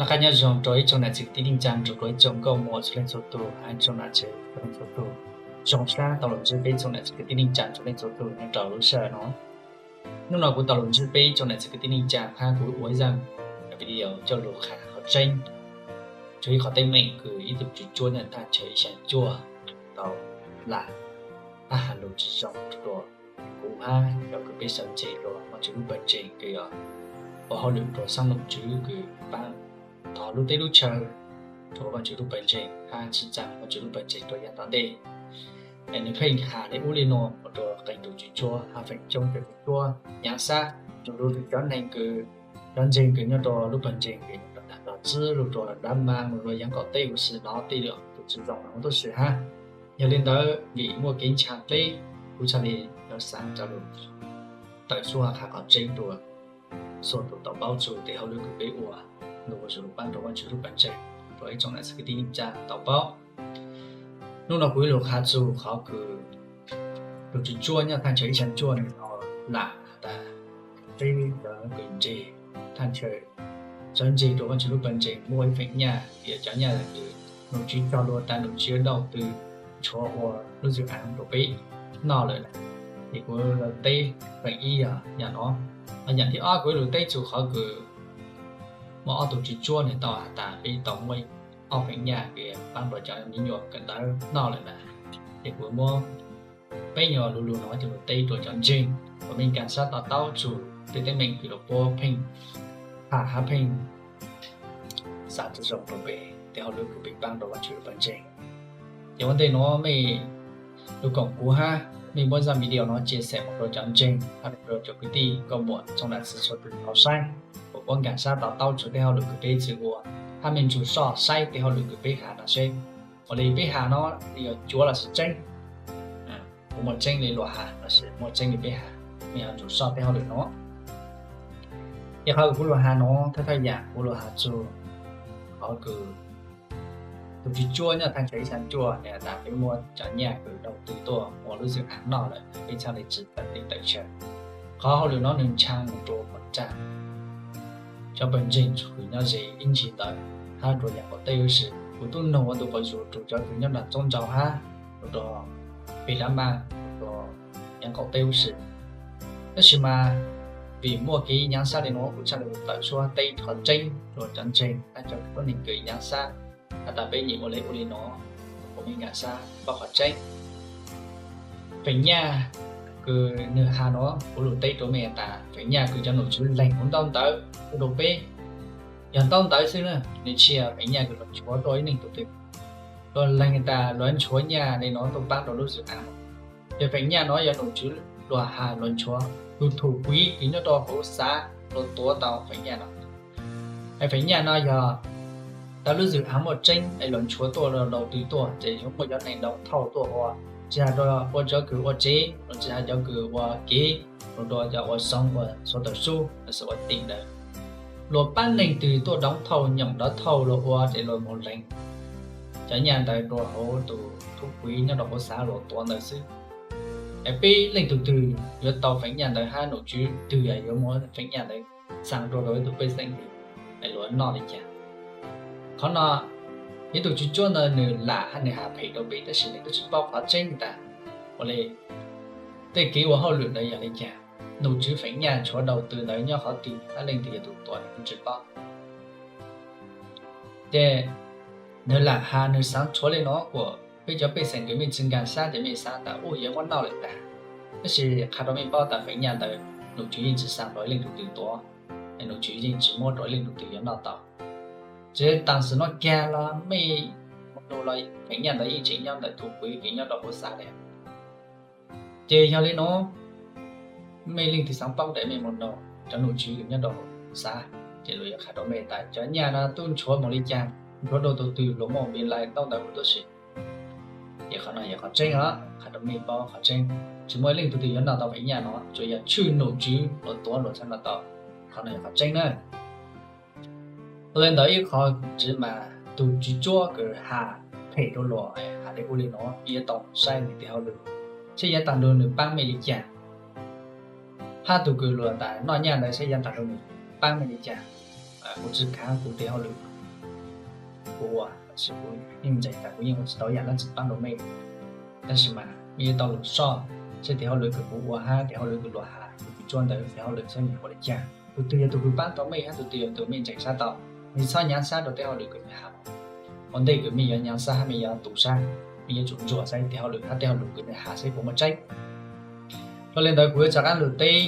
Noj qab nyob zoo rau ib tsoom niam txiv kwv tij neej tsa, rau ib tsoom nkauj muam txhua leej txhua tus, ib tsoom nam tsev txhua leej txhua tus. Zoo siab tau los ntsib peb tsoom niam txiv kwv tij neej tsa txhua leej txhua tus nyob rau lub sij hawm no. Hnub no kuv tau los ntsib peb tsoom niam txiv kwv tij neej tsa hab kuv ua ib zaj video coj lug qha qhov tseeb, txug ib qhov teeb meem kws ib tug tswv cuab nyob thaj chaw ib xyaa cuaj tau lam hab has lug tsi zoo rua kuv hab cov kws peb sawv ntseg rua Vaajtswv lub pawg ntseeg kws yog ua hauj lwm rua xab nom tswv kws paab thov lub teb lub chaw rua Vaajtswv lub pawg ntseeg hab tsi tsaa Vaajtswv lub pawg ntseeg rua yav tom ntej. Es nwg pheej has le ub le nuav ua rua qee tug tswv cuab hab feem coob cov tswv cuab nyaav sab lug rua cov neeg kws, cov ntseeg kws nyob rua lub pawg ntseeg kws nyob rua tag los txwb lug rua dab mas lug rua yaav qaum teb huv si no tej lwm tus tsi zoo no tuab si hab. Yog le ntawd vim muaj kev ntshaaj dleb, kuv txhaj le yuav xaav coj lug tawm suab qha qhov tseeb rua txhua tus tau paub txug tej hauj lwm kws peb ua, lug ua zug lug paab rua Vaajtswv lub pawg ntseeg rua ib tsoom niam txiv kwv tij neej tsa tau paub. Hnub no kuv yuav lug qha txug qhov kws tug tswv cuab nyob thaj chaw ib xyaa cuaj nwg ho lam has tas peb cov kws ntseeg thaj chaw, cov ntseeg rua Vaajtswv lub pawg ntseeg muaj ib feem nyaj, yog cov nyaj kws nom tswv cog lug tas nom tswv yuav đầu tư nchuav ua lub dự án rua peb noj lawm na. Es kuv teb feem ib yog yam no. Yam thib ob kuv yuav lug teb txug qhov kws muaj ob tug tswv cuab nwg tau has tas peb tau muaj ob feem nyaj kws paab rua cov me nyuam kawm ntawv noj lawm na. Es kuv muab peb nyuas lug lug no coj lug teb rua cov ntseeg uas mej nkaag sab to taub txug tej teeb meem kws lug puab pheej tham hab pheej xaav tsi zoo rua peb tej hauj lwm kws peb paab rua Vaajtswv lub pawg ntseeg. Ces ua ntej nuav mej lug koom kuv hab mej muab zaj video no chia sẻ mus rua cov ntseeg hab rua cov kwv tij nkauj muam tsoom nam txiv txhua tus tau saib, kuas puab nkaag sab to taub txug tej hauj lwm kws peb tsi ua, hab mej nrug soj saib tej hauj lwm kws peb has no seb ua le peb has no yog cuav lossis tseeb, kuv muaj tseeb le luag has lossis muaj tseeb le peb has, mej ho nrug soj tej hauj lwm no. Ces qhov kws kuv lug has no thawj thawj yam kuv lug has txug qhov kws tug tswv cuab nyob thaj chaw ib xyaa cuaj nwg has tas peb muab cov nyaj kws đầu tư tuaj ua lub dự án noj lawm peb txhaj le tsi tawm teb tawm chaw. Qhov hauj lwm no nwg ntshaaj mus rua puag nrag cov pawg ntseeg txhua kws nyob ze ib ntsis ntawd hab rua yaav qaum teb huv si. Kuv tub nug ua ntu quas zug rua cov kws nyob nram txoob nraug hab rua peg dab maj rua yaav qaum teb huv si. Tab sis mas vim muaj kev nyaav sab le nuav kuv txhaj le tawm suab teb qhov tseeb rua cov ntseeg hab cov tuab neeg kws nyaav sab has tas peb nyam ua le ub le no, kuas mej nkaag sab paub qhov tseeb. Feem nyaj kws nwg has no kuv lug teb rua mej tas feem nyaj kws cov nom tswv leeg huv ntaub ntawv tuaj rua peb, yog ntaub ntawv xwb na, nwg tsi yog feem nyaj kws luag nchuav tuaj ib leej tug twg. Luag leeg tas luag nchuav nyaj le no tuaj paab rua lub xwm aav. Ces feem nyaj no yog nom tswv luag has luag nchuav, tug thum kuiv kws nyob rua huv xav luag tuav tau feem nyaj no. Es feem nyaj no yog tau lub xwm aav muaj tseeb es luag nchuav tuaj luag đầu tư tuaj ces yuav muaj cov neeg đấu thầu tuaj ua, tsi has rua ua cov kws ua tsev los tsi has cov kws ua kev, los rua cov ua xoob ua xuav tawm sub lossis ua tim ntawd. Luag paab neeg twg tuaj đấu thầu nyoom đấu thầu luag ua ces luag moog leeg cov nyaj ntawd rua huv tug thum kuiv nyob rua huv xav luag tuav ntawd xwb. Es peb leej tug twg yuav tau feem nyaj ntawd hab nom tswv twg yuav muab feem nyaj ntawd xaa rua rua ib tug pej xeem es luag noj le caag? Qhov no ib tug tswv cuab ntawd nwg lam hab nwg has phem rua peb tab sis nwg tub tsi paub qhov tseeb tas ua le tej kev ua hauj lwm ntawd yog le caag, nom tswv feem nyaj nchuav đầu tư ntawd nyob qhov twg hab leej twg yog tug tuav nwg tub tsi paub. Ces nwg lam has nwg xaav nchuav le no kuas peb cov pej xeem kws mej tsi nkaag sab ces mej xaav tas ub yuav muab noj lawm tag. Tab sis qha rua mej paub tas feem nyaj ntawd nom tswv yeej tsi xaa rua ib leej tug twg tuav, es nom tswv yeej tsi muab rua ib leej tug twg yuav noj tau. Tsev taam sim no kag los mej mus nug los feem nyaj ntawd yeej tseem nyob ntawm thum kuiv kws nyob rua huv xav le. Ces yog le no mej leej twg xaav paub tes mej mus nug cov nom tswv kws nyob rua huv xav, ces luag yuav qha rua mej tas cov nyaj no tub nchuav moog le caag, nchuav rua tug twg, luag muaj npe lais ntaub ntawv huv tuab si. Ces qhov no yog qhov tseeb os, qha rua mej paub qhov tseeb. Tsi muaj ib leej tug twg yuav noj tau feem nyaj no, tsuas yog tshwj nom tswv luag tuav luag txhaj noj tau. Qhov no yog qhov tseeb na. Ua le ntawd ib qho tsiv mas tug tswv cuab kws has phem rua luag, has le ub le no yuav tau saib nwg tes hauj lwm, saib yav taag nrug nwg paab mej le caag. Hab tug kws luag tas noj nyaj ntawd saib yav taag nrug nwg paab mej le caag. Kuv tsi khaav kuv tes hauj lwm, kuv ua, tab sis kuv yeej ntseeg tas kuv yeej ua tsis tau ib yam dab tsi pab rau mej. Tab sis mas mej yuav tau lug soj seb tes hauj lwm kws kuv ua hab tes hauj lwm kws luag has kuv tsuj tsuab ntawd tes hauj lwm saib nwg ua le caag, tug twg yog tug kws paab tau mej hab tug twg yog tug mej ntseeg sab tau. Mej txhob nyaav sab rua tej hauj lwm kws nwg has. Ua ntej kws mej yuav nyaav sab hab mej yuav tu sab, mej yuav tsum ntsuam saib tej hauj lwm hab tej hauj lwm kws nwg has saib puas muaj tseeb. Dlua le ntawd kuv yuav rov qaab lug teb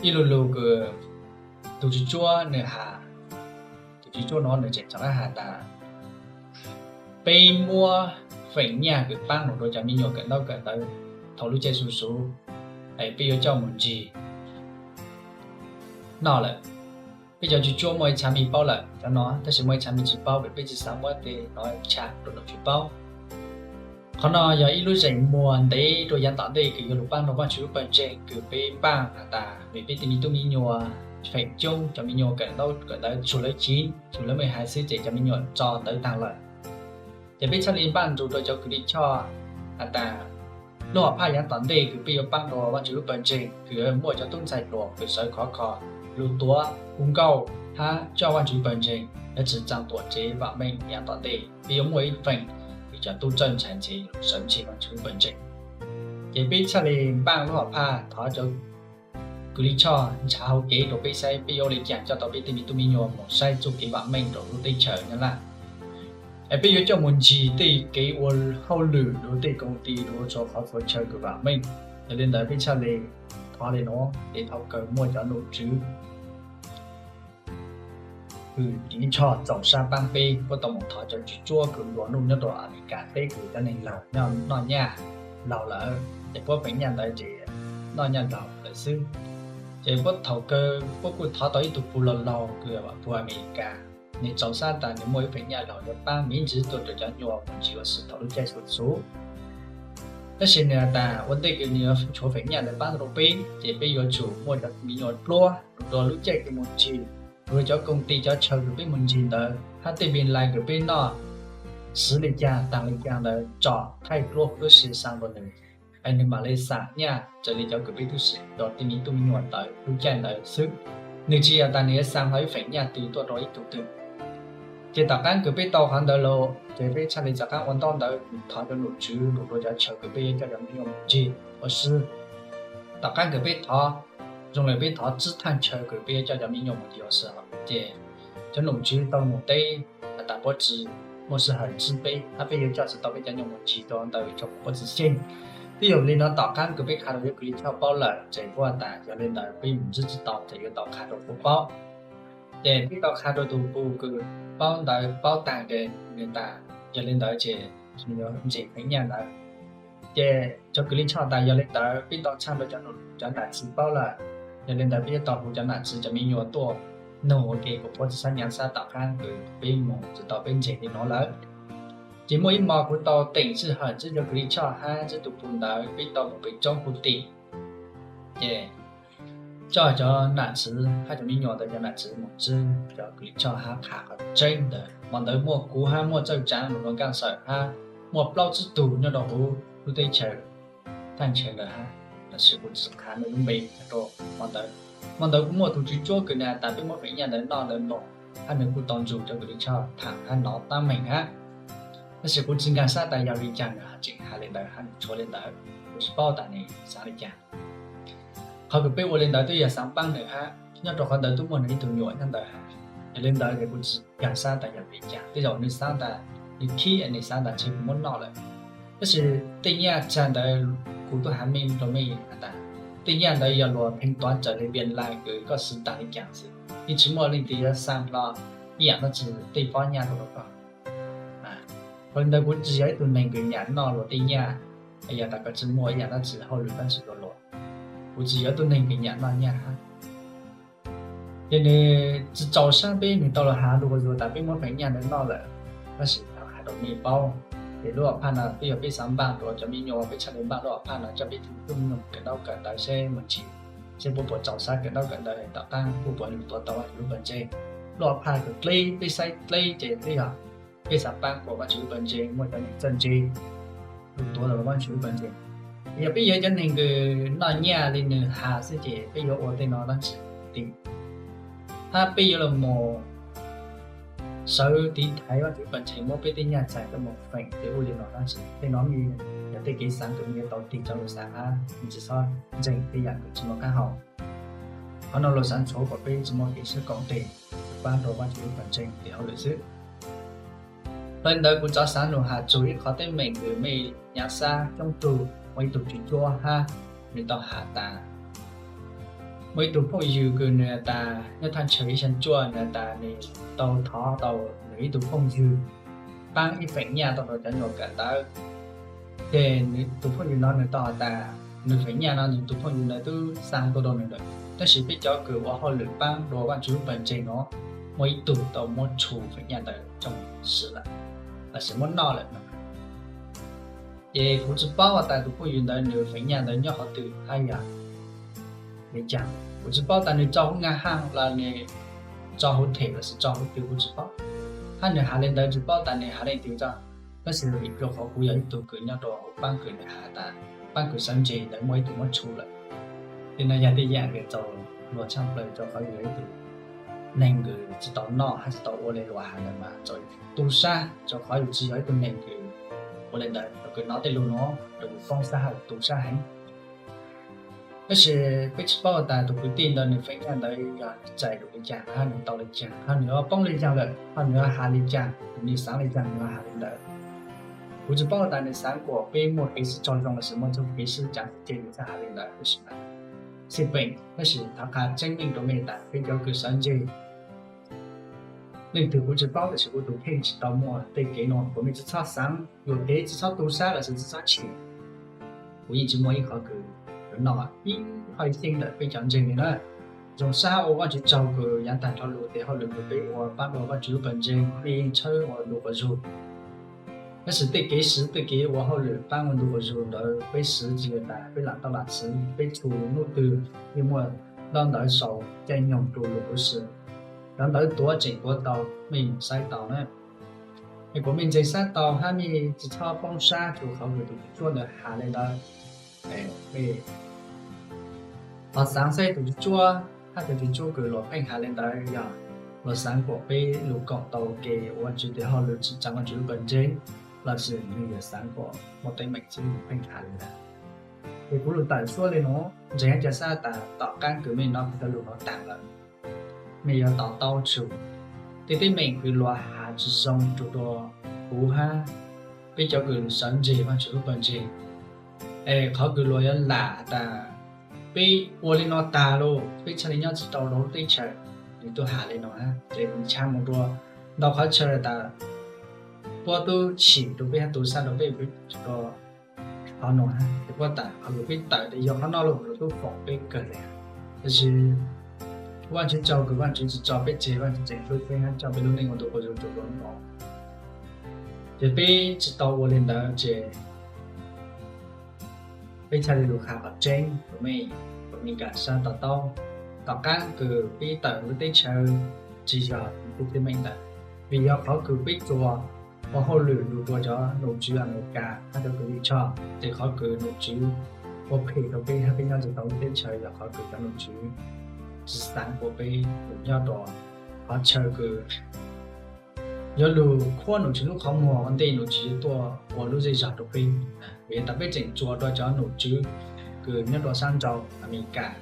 ib lu lug kws tug tsuj tsuab nwg has. Tug tsuj tsuab nuav nwg tseem rov qaab has tas, peb muab feem nyaj kws paab lug rua cov me nyuam kawm ntaub kawm ntawv thaum lub caij su suv, es peb yuav coj moog ntsig noj lawm. Peb cov tsuj tsuab muaj ib txha mej paub lawm cov nuav, tab sis muaj ib txha mej tsi paub, peb tsi xaav muab tej nuav tshaj rua nub tsi paub. Qhov no yog ib lub zeem muag ntev rua yaav tom ntej kws yuav lug paab rua Vaajtswv lub pawg ntseeg kws peb npaaj has tas vim peb tej me tub me nyuam feem coob cov me nyuam kawm ntaub kawm ntawv tsuas lawv tsiv tsuas lawv mej hais xwb ces cov me nyuam tso ntawv taag lawm. Ces peb txhaj le npaaj nrug rua cov kws le choj has tas lub hom phaj yaav tom ntej kws peb yuav paab rua Vaajtswv lub pawg ntseeg kws muaj cov tub ntxhais hluas kws sawv khov kho lug tuav hu nkauj hab coj Vaajtswv pawg ntseeg yuav tsi tsaa tuam tsev vaam meej yaav tom ntej. Peb yuav muaj ib feem kws cov tub txawj ntxhais ntxeev sawv ntseg Vaajtswv lub pawg ntseeg. Ces peb txhaj le npaaj lub hom phaj thov cov kws le choj nrhav hauv kev rua peb saib peb yuav ua le caag coj tau peb tej me tub me nyuam moog saib txuj kev vaam meej rua lub teb chaws Nyab Laj. Es peb yuav coj moog ntsig tej kev ua hauj lwm rua tej koom ti rua txhua qhov txhua chaw kws vaam meej. Yog le ntawd peb txhaj le thov le nuav es thaum kawg muaj cov nom tswv kws le choj txaus sab paab peb, puab tau moog thov cov tsuj tsuab kws nplua nuj nyob rua Amelikas teb kws cov neeg laug noj nyaj laug lawm, ces puab feem nyaj ntawd ces noj nyaj laug lawm xwb. Ces puab thaum kawg puab kuj thov tau ib tug puj laug laug kws puj Amelikas, nwg txaus sab tas nwg muaj ib feem nyaj laug yuav paab me ntsis tuaj rua cov nyuam moog ntsig ua si thaum lub caij su suv. Tab sis nwg has tas ua ntej kws nwg yuav tshuav feem nyaj ntawd paab rua peb ces peb yuav tsum muaj cov me nyuam pluab rua lub caij kws moog ntsig, rua cov koom ti cov chaw kws peb moog ntsig ntawd hab tej npe lais kws peb noj, siv le caag taag le caag ntawd tso thaij pluab huv lub si xaa rua nwg, es nwg maam le xaa nyaj raws le cov kws peb tub si rua tej me tub me nyuam ntawd lub caij ntawd xwb. Nwg tsi has tas nwg yuav xaa hlo ib feem nyaj twg tuaj rua ib tug twg. Ces tom qaab kws peb tau qhov ntawd lawm ces peb txhaj le rov qaab ua ntaub ntawv thov cov nom tswv lug rua cov chaw kws peb yuav coj cov me nyuam moog ntsig ua si. Tom qaab kws peb thov, zoo le peb thov tsib thaaj chaw kws peb yuav coj cov me nyuam moog ntsig ua si, ces cov nom tswv tau moog teb has tas puab tsi muaj sij hawm tsib peb hab peb yuav coj tsi tau peb cov nyuam moog ntsig rua ntawm tsoom puab tsi xyeej. Twb yog le nuav tom qaab kws peb qha rua cov kws le choj paub lawm ces puab has tas yog le ntawd peb moog ntsib tsi tau ces yuav tau qha rua puab paub. Ces peb tau qha rua tug puj kws paub ntawv paub taag ces nwg tas yog le ntawd ces nwg yuav ntseeg feem nyaj ntawd. Ces cov kws le choj tas yog le ntawd peb tau tshaaj rua cov nam txiv paub lawm, yog le ntawd peb yuav tau hu cov nam txiv cov me nyuam tuaj nug ua ke kuas puab tsi xaav nyaav sab tom qaab kws peb moog tsi tau peb ntseeg le nuav lawm. Ces muaj ib mos kuv tau teem sij hawm ntsib cov kws le choj hab ntsib tug puj ntawd peb tau moog pem roob puj tim. Ces coj cov nam txiv hab cov me nyuam ntawd cov nam txiv moog ntsib cov kws le choj hab qha qhov tseeb ntawd. Mos ntawd muaj kuv hab muaj Txawj Tsaav lug ua nkaaj xawm hab muaj plaub tsib tug nyob rua huv lub teb chaws thaaj chaw ntawd hab, tab sis kuv tsi qha nwg lub npe rua mos ntawd. Mos ntawd kuv muaj tug tsuj tsuab kws nwg has tas peb muab feem nyaj ntawd noj ntawd moog hab nwg kuj tau nrug cov kws le choj thaam hab nov taab meeg hab. Tab sis kuv tsi nkaag sab tas yog le caag nwg tseem has le ntawd hab nwg tshuav le ntawd, kuv tsi paub tas nwg xaav le caag. Qhov kws peb ua le ntawd twb yog xaav paab nwg hab, nyob rua qhov ntawd twb muaj nwg ib tug nyuam nyob ntawd hab. Yog le ntawd ces kuv tsi nkaag sab tas yog le caag, tej zaum nwg xaav tas nwg khib nwg xaav tas ntshe kuv muab noj lawm. Tab sis tej nyaj txag ntawd kuv tub has meej rua mej has tas tej nyaj ntawd yog luag pheej tuav raws le npias lais kws koj siv taag le caag xwb, yeej tsi muaj leej twg yuav xaa hlo ib yaam dlaab tsi tej pob nyaj rua koj. Qhov le ntawd kuv tsi yog ib tug neeg kws nyam noj luag tej nyaj, yog tas koj tsi muaj ib yaam dlaab tsi hauj lwm dlaab tsi rua luag, kuv tsi yog ib tug neeg kws nyam noj nyaj hab. Ces nwg tsi txaus sab peb nwg tau lug has lug ua zug tas peb muab feem nyaj ntawd noj lawm, tab sis tau has rua mej paub. Ces lub hom phaj no twb yog peb xaav npaaj rua cov me nyuam, peb txhaj le npaaj lub hom phaj no coj peb tug me tub me nyuam kawm ntaub kawm ntawv seb moog ntsig, seb puab puas txaus sab kawm ntaub kawm ntawv tom qaab puab puas lug tuav tau Vaajtswv lub pawg ntseeg. Lub hom phaj kws dleb peb saib dleb ces twb yog peb xaav paab kuas Vaajtswv lub pawg ntseeg muaj cov neeg txawj ntse lug tuav tau Vaajtswv lub pawg ntseeg. Yog peb yog cov neeg kws noj nyaj le nwg has xwb ces peb yuav ua tej no dlaab tsi tim, hab peb yuav lug moog sawv tiv thaiv Vajtswv pawg ntseeg muab peb tej nyaj txag coj mus feem ces ua li no tab sis tej no yog tej kev xaav kws nws yuav tau tig rau lub xaav hab nws tsi xob ntseeg tej yaam kws tsi muaj qaab hau. Qhov no luas xaav tshuav kom peb tsi muaj kev sib koom tes, paab rua Vajtswv lub pawg ntseeg tes hauj lwm xwb. Dlhau ntawd kuv rov xaav lug has txug ib qhov teeb meem kws mej nyaav sab coob tug muaj ib tug tswv cuab hab nws tau has tas muaj ib tug phooj ywg kws nws has tas nyob thaj chaw ib xyaa cuaj nws has tas nws tau thov tau nws ib tug phooj ywg paab ib feem nyaj tau rua cov nyuam kawm ntawv. Ces tus phooj ywg no nws tau has tas nws feem nyaj no nws tus phooj ywg ntawd twb xaa tuaj rua nws lawm, tab sis peb cov kws ua hauj lwm paab rua Vajtswv lub pawg ntseeg no muaj ib tug tau muab tshu feem nyaj ntawd coj mus siv lawm, lossis muab noj lawm no. Ces kuv tsi paub has tas tus phooj ywg ntawd nws feem nyaj ntawd nyob qhov twg hab yog li cas, kuv tsi paub tas nws tso huv naj haaj los nws tso huv them lossis tso huv twg kuv tsi paub, hab nws has li ntawd tsi paub tas nws has leej twg tso. Tab sis vim rua qhov kuv yog ib tug kws nyob rua huv paab kws nws has tas paab kws sawv ntseg ntawd muaj ib tug muab tshu lawm. Tej no yog tej yaam kws txaus luag tshaj plaws rua qhov yug ib tug neeg kws tsi tau noj hab tsi tau ua li luas has ntawd mas txaus tu sab rua qhov yug tsi yog ib tug neeg kws ua li ntawd kws nov tej lug nuav rua yug poob sab hab tu sab heev. Tab sis peb tsi paub tas tus kwv tij ntawd nws feem nyaj ntawd yog txais lug li cas hab nws tau li cas hab nws yuav poob li cas lawm hab nws yuav has li cas, nws xaav li cas nws yuav has li ntawd. Kuv tsi paub tas nws xaav kuas peb muaj kev sib tsaug zoo lossis muaj txuj kev sib caav sib ceg nws txhaj has li ntawd, tab sis mas xij peem tab sis thov qha tseeb meej rua mej tas peb cov kws sawv ntseg leej twg kuv tsi paub tab sis kuv tus kheej tsi tau muaj tej kev nuav, kuas mej tsi txhob xaav yuam kev, tsi txhob tu sab lossis tsi txhob chim. Kuv yeej tsi muaj ib qhov kws yuav noj ib qho ib xyeeb ntawm peb cov ntseeg li na. Zoo sab ua Vajtswv tsaug kws yaav taag nrho lug tes hauj lwm kws peb ua paab rua Vajtswv lub pawg ntseeg, peb yeej tshawb ua ntu quas zug. Tab sis tej kev siv tej kev ua hauj lwm paab ua ntu quas zug ntawd peb siv tsi yog tas peb lam tau lam siv, peb txhua nub twg yeej muaj ntaub ntawv sau caij nyoog rua lug huv si. Cov ntawv tuav tseem tuav tau, mej mus saib tau na. Es kuas mej ntseeg sab tau hab mej tsi txhob poob sab rua qhov kws tus tswv cuab ntawd has li ntawd. Mej thov xaav saib tus tswv cuab hab cov tswv cuab kws luas pheej has li ntawd yog luas xaav kuas peb lug koom tau ke ua Vajtswv tes hauj lwm tsi tsaa Vajtswv lub pawg ntseeg, lossis nwg yog xaav kuas muaj teeb meem tsi pheej has li ntawd. Es kuv lug tawm suab li nuav, ntseeg ca sab tas tom qaab kws mej nov kuv cov lug nuav taag lawm, mej yuav to taub tsum tej teeb meem kws luas has tsi zoo rua kuv hab peb cov kws sawv ntseg Vajtswv lub pawg ntseeg. Es qhov kws luas yuav lam tas peb ua li no tag lug peb txhaj li nyob tsi tau rua lub teb chaws, nws tuaj has li no hab ces nws ntsha mus rua ntau qhov chaw tas puab tub chim rua peb hab tu sab rua peb, peb tsi tau qhov nuav hab es puab tas qhov kws peb tawm tas yog qhov no lug luas tub foom peb kawg le. Tab sis Vajtswv tsaug kws Vajtswv tsi tso peb tseg, Vajtswv tseem hlub peb hab coj peb lub neej ua ntu quas zug rua lub no. Ces peb tsi tau ua li ntawd ces peb txhaj li lug qha qhov tseeb rua mej, rua mej kam sab to taub. Tom qaab kws peb tawm lub teb chaws tsi yog peb teeb meem ntawd, vim yog qhov kws peb tsuas ua hauj lwm lug rua cov nom tswv Amelikas hab cov kws lij choj, ces qhov kws nom tswv ua phem rua peb hab peb nyob tsi tau lub teb chaws yog qhov kws cov nom tswv tsi xaav ua peb lug nyob rua qhov chaw kws yuav lug khuab nom tswv lub qhov muag ua ntej nom tswv tuaj ua lub zej zog rua peb. Vim tas peb tseem tsuas rua cov nom tswv kws nyob rua sab nrau Amelikas.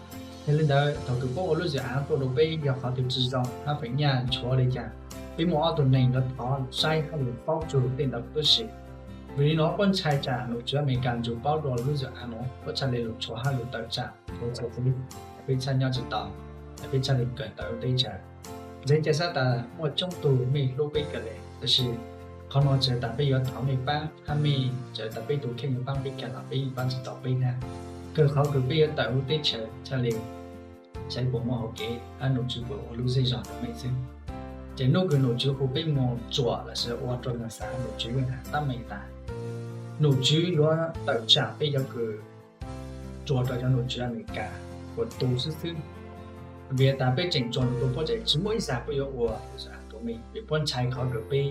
Yog li ntawd thaum kws puab ua lub zim av tuaj rua peb yog qhov twg tsi zoo hab feem nyaj nchuav li cas, peb muaj ob tug neeg yuav thov lug saib hab lug paub tsug tej ntawd tuab si. Vim li nuav puab ntshai tsam nom tswv Amelikas nrug paub rua lub zim av nuav puab txhaj li lug tshuav hab lug tawm tsam rua txhua teb, peb txhaj nyob tsi tau, peb txhaj li kawg tawm lub teb chaws. Ntseeg ca sab tas muaj coob tug mej hlub peb kawg le, tab sis qhov no tsi tas peb yuav thov mej paab hab mej tsi tas peb tus kheej yuav paab peb kawg los peb yeej paab tsi tau peb hab. Kawg qhov kws peb yuav tawm lub teb chaws txhaj li saib puas muaj hauv kev hab nom tswv puas ua lub zej zog rua mej xwb. Ces nub kws nom tswv hu peb mus tsuam lossis ua rua nwg xaav, nom tswv yeej has tab meeg tas nom tswv yuav tawm tsam peb cov kws tsuas rua cov nom tswv Amelikas kuas tu xwb xwb. Vim tas peb tseem tsuas rua puab ces tsi muaj ib zag puab yuav ua rua mej, vim puab ntshai qhov kws peb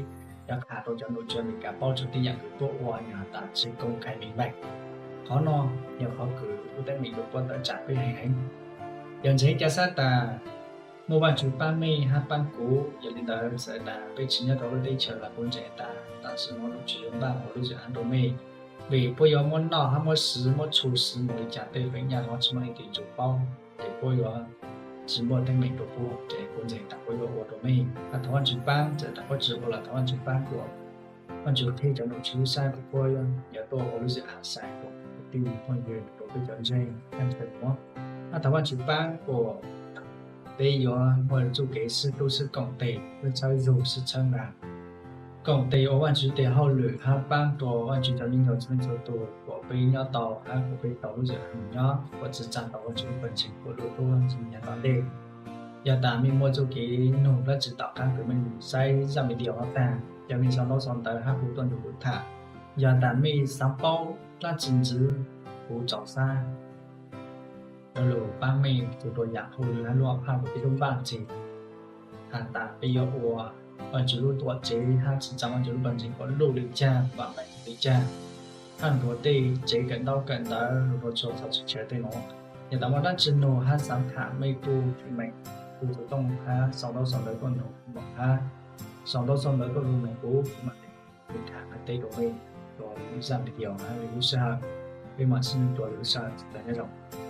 yuav qha rua cov nom tswv Amelikas paub tsug tej yaam kws puab ua yog tas tsi koob kais mej npaim. Qhov no yog qhov kws lub teeb meem kws puab tawm tsam peb heev heev. Yog ntseeg ca sab tas Muaj Vaajtswv paab mej hab paab kuv, yog le ntawd txawm tas peb tsi nyob rua lub teb chaws los kuv ntseeg tas, tam sim nuav Vaajtswv yuav npaj lub zwm hab rua mej. Vim puab yuav muab noj hab muab swv, muab tshum swv moog le caag tej feem nyaj hov tsi muaj leej twg yuav paub, ces puab yuav tsi muaj teeb meem rua puab, ces kuv ntseeg tas puab yuav ua rua mej. Hab thov Vaajtswv paab, txawm tas puab tsi ua los thov Vaajtswv paab kuas Vaajtswv qheb cov nom tswv lub sab kuas puab yuav tuaj ua lub zwm has xais kuas kwv tij phooj ywg rua peb cov ntseeg ntseeg nuav. Hab thov Vaajtswv paab kuas peb yuav muaj txuj kev sib tub sib koom tes, sib txhawb zug sib txhawb nqaa, koom tes ua Vaajtswv tes hauj lwm hab paab rua Vaajtswv cov me nyuam txhua leej txhua tug kuas peb nyob tau hab kuas peb tau lub zwm has nyob kuas tsi tsaa tau Vaajtswv lub pawg ntseeg kuas lub tuab tsi nyav tom ntej. Yog tas mej muaj txuj kev nug dlaab tsi tom qaab kuas mej saib zaj video no taag, yog mej sau ntaub sau ntawv hab hu tuaj nrug kuv tham. Yog tas mej xaav paub dlaab tsi ntxiv, kuv txaus sab rua lug paab mej txug rua yaam hauj lwm hab lub phaj kuas peb lub npaaj ntseeg has tas peb yuav ua Vaajtswv lub tuam tsev hab tsi tsaa Vaajtswv lub pawg ntseeg kuas luj le caag, vaam meej le caag, hab nrug tej tsev kawm ntaub kawm ntawv, nrug txhua txhua tsi tshaw tej nuav. Yog tas muaj dlaab tsi nug hab xaav tham mej kuj meem hu xov tooj hab sau ntaub sau ntawv tuaj nrug kuv hab sau ntaub sau ntawv tuaj nrug meem kuv, kuv maam tham teb rua mej rua lwm zaj video hab lwm lub sij hawm. Peb maam sib ntsib rua lwm lub sij hawm, sawv daws nyob zoo.